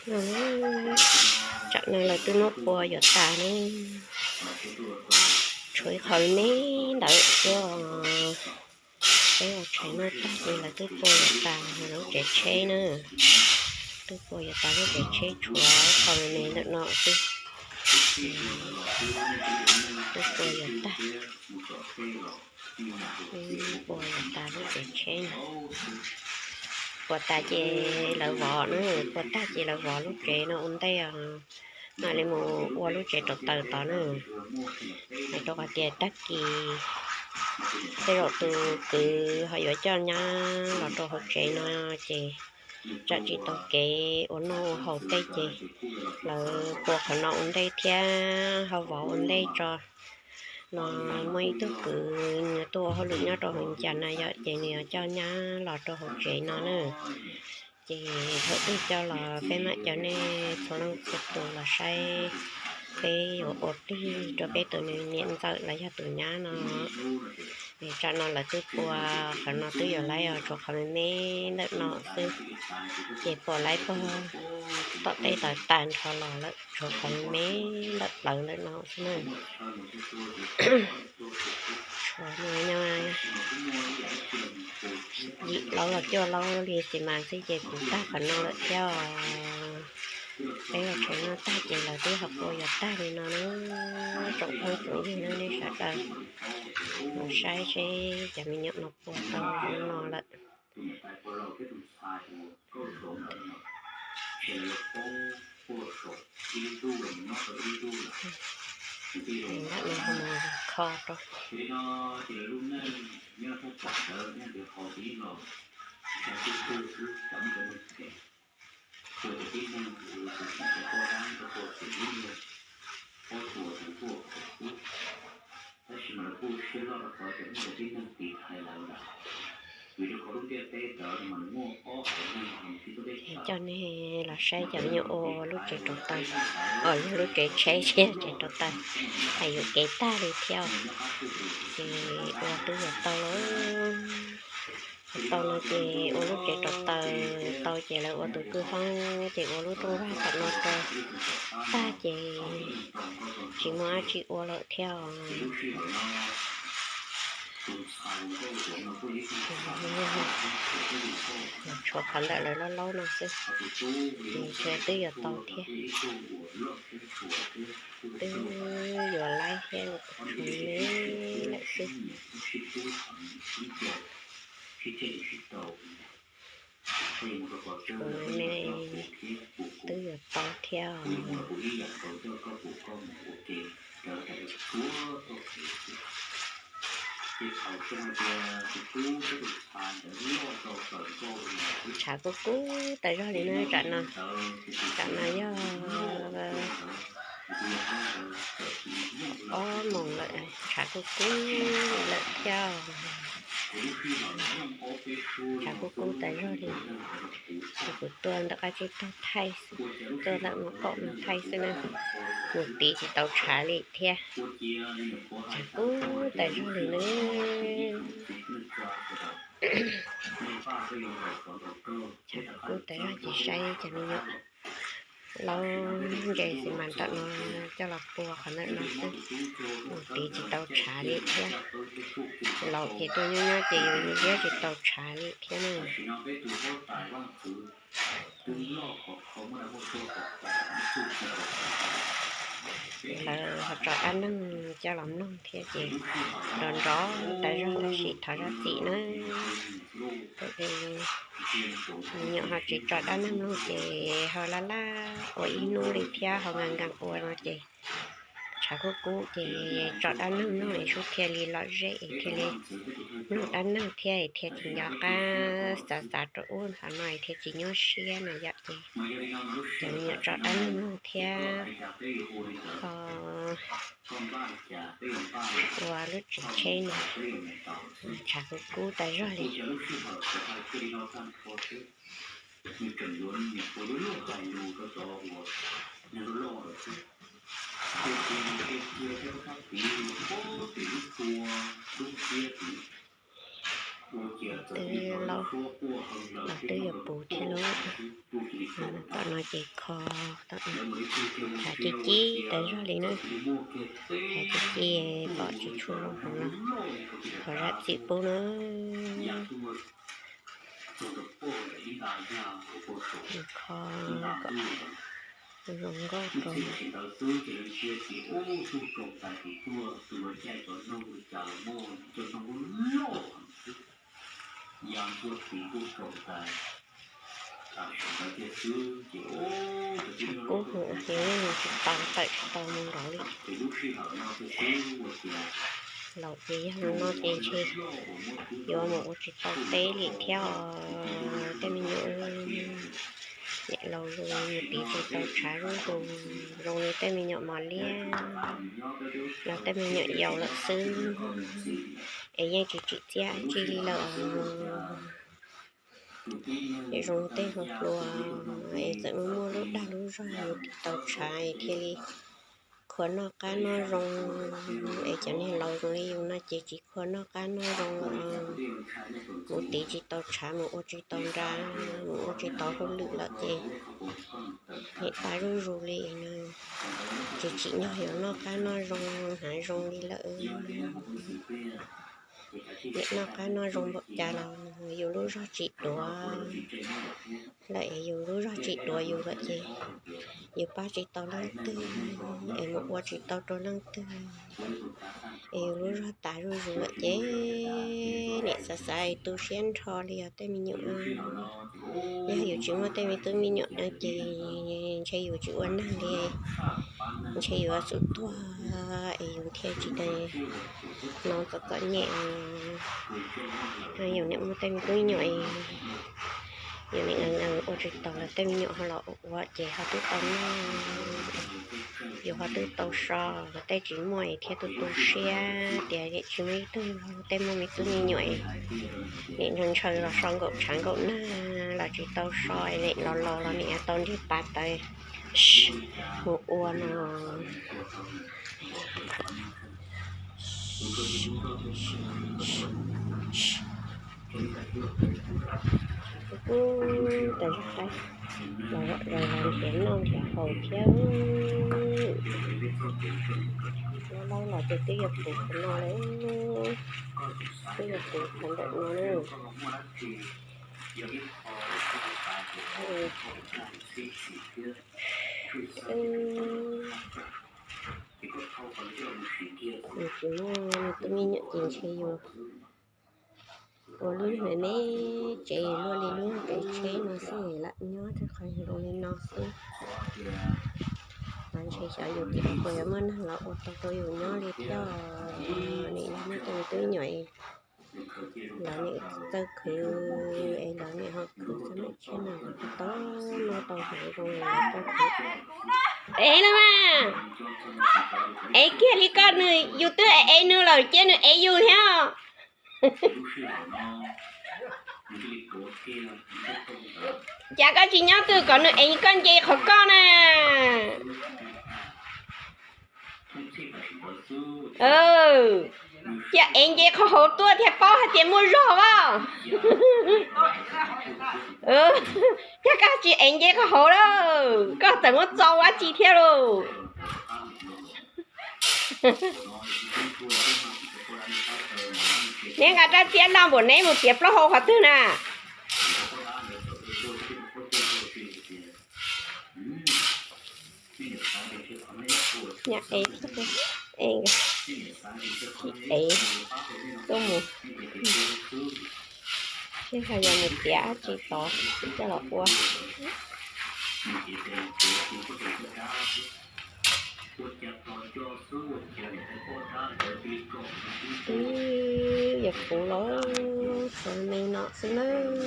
Tsam no lawv twb muab pua yuav tas ne, tshuav ib qho me ntawd xwb. Peb ua tshais noj tag ces lawv twb pua yuav tas lub tsev tsheb na. Twb pua yuav tas lub tsev tsheb, tshuav ib qho me me ntawm no xwb. Twb pua yuav tag, pua yuav tas lub tsev tsheb na. Pua tas ces lawv vov na, pua tag ces lawv vov lub tsev no ua ntej os, mam li mus ua lub tsev rau taws tod na. Hais rau qhov tias tag kis tej zaum tus kwv ho yuav coj nyab los rau hauv tsev no ces tsam tsis tau kev ua noj ua haus tej ces lawv pua qhov no ua ntej thiab ho vov ua ntej tso. No muaj ib tug kwv nws tuaj ua hauj lwm nyob rau hauv ncas na yom, ces nws yuav coj nyab los rau hauv tsev no na. Ces thaum twg coj los peb mam coj nej txhua leej txhua tus los saib peb yuav ua plig rau peb tus niam ntxawm los yog tus nyab no. Tsam no lawv twb pua, qhov no twb yuav laib os, tshuav qhov me me ntawm no xwb. Ces pua laib pog tom tej tawv tas nrho los lawm, tshuav qhov me me ntawm plawv ntawm no xwb na. Tshuav no nyob yim laub los cuaj laub li xis mas xwb ces puv tag qhov no lawm thiab os. Peb ua tshais noj tag ces lawv twb ho pua yuav tag li no na. Tsoom phooj tsoom ywg na, nej sawv daws mus saib seb cov me nyuam no pua tau li no lawm. Ntawm no ho mus kho rau. Coj nej los saib cov me nyuam ua lub tsev rau taws, os, yog lub tsev tsheb thiab tsev rau taws, hais yuav kev tag li thiab. Ces ua twb yuav tau lawm. Tau no ces ua lub tsev rau taws tau ces lawv ua tus kwj hoob ces ua lub rooj vag tom no rau tag ces tsis muaj dab tsi ua lawm thiab os. Tshuav qhov ntawm lawv laub laub no xwb, ces twb yuav tau thiab. Twb yuav laib thiab, tshuav me lawm xwb. Tshuav me, twb yuav tau thiab os. Tshav kub kub tas zog li na tsam no. Tsam no yog ob moos lawm, tshav kub kub lawm thiab. Tshav kub kub tas zog li. Ces kuv tuaj ntawm qab tsib taug thaij xwb, tuaj ntawm no kaum no thaij xwb na. Mus tid tsis tau tshav li thiab. Tshav kub tas zog li na. Tshav kub tas zog ces saib cov me nyuam laub ntses xi mas ntawm no coj los pua qhov ntawm no xwb. Mus tid tsis tau tshav li thiab. Laus ces tuaj nyob nyob ces yus yeej tsis tau tshav li thiab na. Lawv ho tso dab neeg coj los mloog thiab ces nrov nrov tas zog tab sis thov zam txim na. Thaum me nyuam ho tsis tso dab neeg mloog ces ho laj laj ua ib hnub li thiab ho nkees nkees ua no ces tshav kub kub ces tso dab neeg mloog es sub thiaj li lom zem es thiaj li mloog dab neeg thiab es thiaj tsis nco qab xav xav rau ub qhov no es thiaj tsis nyuaj siab no yom. Ces cov me nyuam tso dab neeg mloog thiab ho ua lub tsev tsheb no, tshav kub kub tas zog li. Twb laus los twb yuav puv thiab lauj. Tom no ces kho, tom no thaiv ci ci tas zog li na. Thaiv ci ci pom tsis tshua zoo heev los thov zam txim pub na. Kho kom zoo nkauj rau. Kub mus ua ces yeej tsis tau, tawm tsis tau mus nkaus li. Laus ces yog no ces ntshe yuav mus ua tsis tau teb li thiab os tej me nyuam. Niam laus mus tiv tsis tau tshav zuj zus zoo li tej me nyuam mos liab los tej me nyuam yaus lawm xwb, es yeej tsis tsim txiaj tsi li lawm. Es zoo tej hluas hluas es txawm muaj lub dag lub zog mus tiv tau tshav es thiaj li khua noj qab noj zoo, es cov niag laus zoo li yus no ces tsis khua noj qab noj zoo lawm. Mus tiv tsis tau tshav, mus ua tsis tau nra, mus ua tsis tau hauj lwm lawm ces niam tas zuj zus li no, tsis tsim nyog yuav noj qab noj zoo hnav zoo li lawm. Niam noj qab noj zoo npaum cas los yus lub zog tsis duav lawm es yus lub zog tsis duav yus lawm ces yus pab tsis tau leej twg es mus ua tsis tau rau leej twg, es yus lub zog tas zuj zus lawm ces niam xav xav tu siab nrho li os tej me nyuam. Yog yus tsis muaj tej me tub me nyuam no ces ntshe yus tsis ua neeg li, ntshe yus yuav tsum tuag es yus thiaj tsis hnov txom txom nyem. Yus niam muaj tej me tub me nyuam, yus niam ua tsis tau lawm tej me nyuam ho los ua ces ho twb tau noj, yus ho twb tau so, tej tsis muaj thiaj tu tu siab tias tsis muaj ib tug, tej muaj me tub me nyuam nim ntshaw ntshaw los so nkaum tshav nkaum nag los tsis tau so, nim los laus los nim tau nrig pas tawv mus ua no. Kuv kuj tas zog qaib los zaum zog los nrhiav noj nrhiav haus thiab. Loj loj los ces twb yuav puv qhov no lawm, twb yuav puv qhov ntawm no na. Yus tsis muaj tub me nyuam ces ntshe yus ua lub me me tsev luaj li lub tsev tsheb no xwb lam nyob rau qhov zoo li no xwb. Mas ntshe xyov yus tim qhuas yuav muaj neeg los ua tau rau yus nyob li thiab. Nim no muaj tej me tub me nyuam, lawv nim txawj khwv es lawv nim ho khwv txog nim tshiab no tau noj tau hnav zoo li lawv txawj khwv. Ev no mas, ev kiag li koj, nws yus twb ev nws lawm cia nws ev yus thiab. Cas koj tsis nyob twg kom nws ev koj nce qhov koj na? Cia ev nce qhov hauv tuaj thiaj paub hais tias muaj zog as. Cas koj tsis ev nce qhov hauv lawm, koj txawm muab txo ua dab tsi thiab lauj? Neb nqa rab txiab loj npaum neb mus tiav plaub hau qhov twg na? Ev tuaj mus, seb ho yog mus tiav dab tsi tod coj los ua. Twb yuav puv los tsuas me no xwb nawb.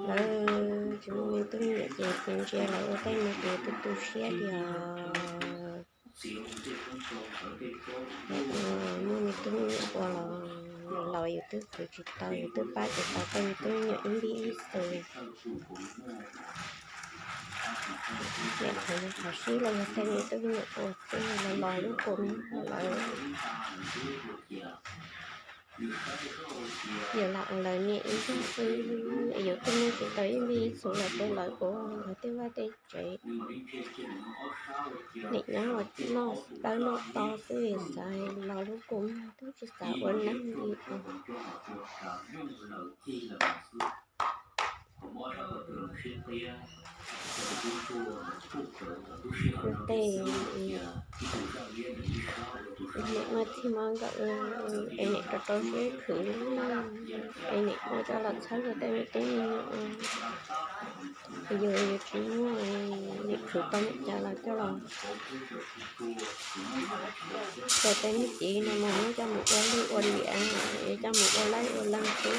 Lawv tsis muaj me tub me nyuam ces txiv ntsia lawv ua tej no ces tu tu siab li os. Muaj me tub me nyuam ua los laus yus twb khwv tsis tau, yus twb pab tsis tau tej me tub me nyuam ib npib ib xus. Niam qhov no qhov sib los yog tej me tub me nyuam ua xwb, los los lub tus no lawm. Yus lam ua lawv niam ib zaug xwb, yus twb muab tsis tau ib npib ib txhuv los rau lawv ua, lawv tej vaj tej tsev. Nim nyob ua noj dawb noj do xwb, xav los lub kua muag twb tsis xav ua neeg li os. Luag tej, niam muaj txij muab nkawm, es niam rau rau siab khwv, es niam muab coj los txhawb rau tej me tub me nyuam. Yus, yus tsis muaj, niam khwv tau mus cas los coj los rau tej me txiv no mas muab coj mus ua lwj ua liam, es coj mus ua laib ua leeg xwb,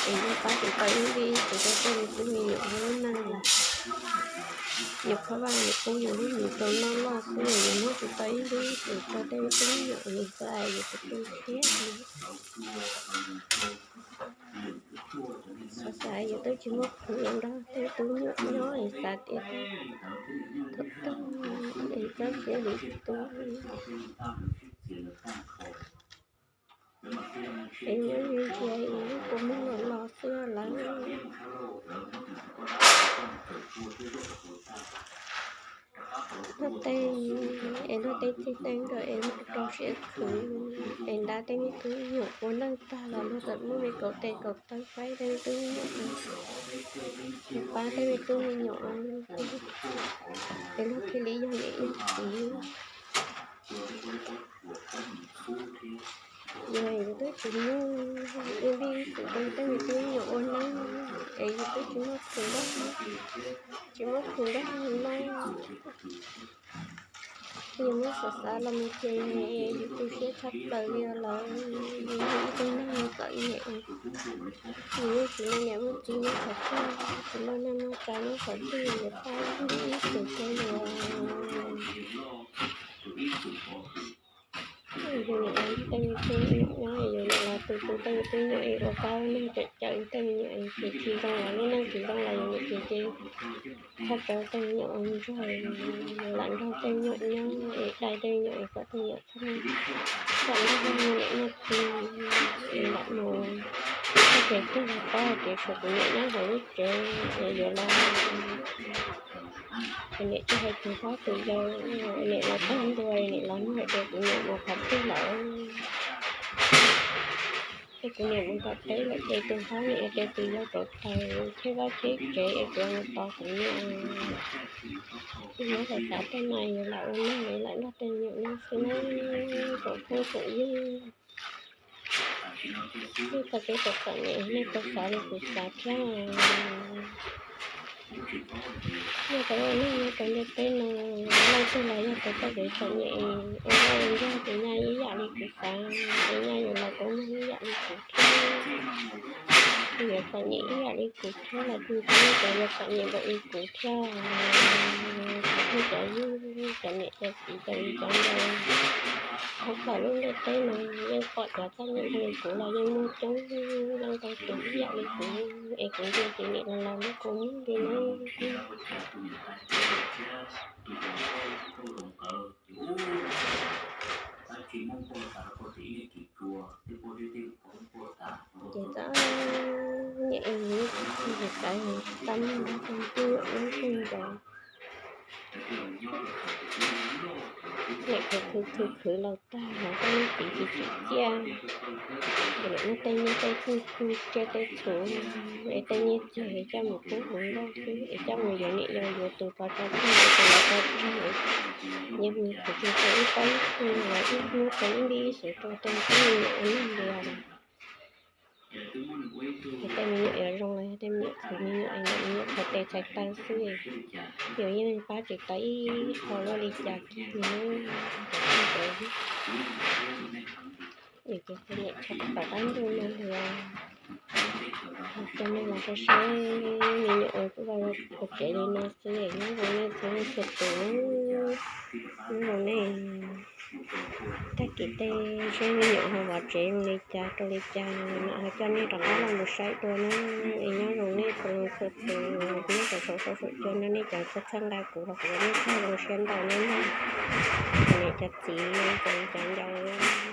es yeej pab tsis tau ib npib tsis rau tej me tub me nyuam lub neej. Yus qhov vaj yus qub yus lub mis rau noj loj xwb, yus muab tsis tau ib npib tsis rau tej me tub me nyuam li xwb, yus tus tu siab li. Xav xav yus twb tsis muaj khwv nrog tej tub nyuam nyob, xav tias thaum twg es txoj sia li tub, es nyob ntsia ntsia lub kua muag los los xwb lawm. Luag tej, es luag tej txij tej nkawm es rau siab khwv, es nta tej me tub me nyuam ua neej tag los luag txawm muab me kaum tes kaum taw faib tej me tub me nyuam, pab tej me tub me nyuam, es luag thiaj li yog niam yog txiv. Yus, yus twb tsis muaj ib npib xwm rau tej me tub me nyuam ua neej, es yus twb tsis muaj khwv nrog, tsis muaj khwv nrog no. Yus muab xav xav los mus ces yus tu siab tshaj plaws li lawm. Yus yog ib tug neeg txom nyem, yus yeej tsis muaj niam muaj txiv nyob qhov twg, tsis muaj neej muaj tsa nyob qhov twg, yus pab ib xwm rau yus, yus niam los tej me tub me nyuam nyob, yus niam los tu tu tej me tub me nyuam es ua kab neeg cawm cawm tej me nyuam es tsis zoo los lub neej tsis zoo los yus niam ces ces txhob tso tej me nyuam ua ntsuag, lam nrog tej me nyuam nyob es dai tej me nyuam es kom tej me nyuam txhob muaj, txhob muaj niam muaj txiv es lam mus txog ces twb los paub hais tias tshuav kuv niam nyob hauv lub tsev es yuav los, kuv niam tsis hais tus hlob tus yau, niam los tag ntua, niam los nug hais tias kuv niam mus qhov twg lawm. Ces kuv niam mus tom teb lawm ces tus hlob niam hais tias tus yau rauv taws cheb vaj cheb tsev es kuv mus tos kuv niam. Yus muab xav xav tej no yus lam ua neeg es lam nrog tej me nyuam nyob xwb na, tsoom phooj tsoom ywg. Nej txoj kev txom txom nyem nej puas xav li kuv xav thiab? Nej cov ua neej nyob rau ntiaj teb no, leej twg los yog tau txoj kev txom nyem, ua vaj ua ntsuag ces nyaj ib yam li kuv xav, ces nyaj yuav los kuv muag ib yam li kuv thiab. Yuav txom nyem ib yam li kuv thiab los kuv thiab cov yuav txom nyem npaum li kuv thiab. Cov phooj cov ywg, cov niam cov txiv, cov viv cov ncaus thoob plaws lub ntiaj teb no yeej pom cov txom nyem li kuv los yeej muaj coob leej ntau tus ib yam li kuv, es kuv ntsia ces nim no los lub kua muag li na. Ces txom nyem es nws tsis xav tau mog, tus tub nyuam nyob kawg nkaus. Niam khwv khwv khwv khwv los tag los tej me txiv tsis tsim txiaj, niam muab tej nyiaj tej txiag tsiaj tej txhuv es tej nyiaj txiag es coj mus pub hauv nkuaj xwb es coj mus yuav niam yau yuav tus pov tseg tus los pov tseg, yeej mus khwv tsis tau ib pob ib txhij los ib hnub tau ib npib ib xwm rau tej me nyuam ua neej li os. Yog tej me nyuam yuav zoo los yog tej me nyuam khwv me nyuam es ntawm me nyuam qhov tes txhais taw xwb, yus yeej pab tsis tau ib qho luaj li cas kiag li na. Cov phooj cov ywg, es ces peb niam tshaj tawm qab ntuj no los coj nej los saib saib me nyuam ua tsev li no xwb, nyob zoo nej txhua leej txhua tus, nyob zoo nej. Tag kis tej seb me nyuam ho vov tsev zoo li cas rau li cas no ho coj nej rov qab los mus saib dua na. Es nyob zoo nej txhua leej txhua tus, nej cov saum saum cua no nej cov txhawb txhawb nqa kuv los kuv ua nej txhua zoo siab ntau na. Cov niam cov txiv, cov viv cov ncaus,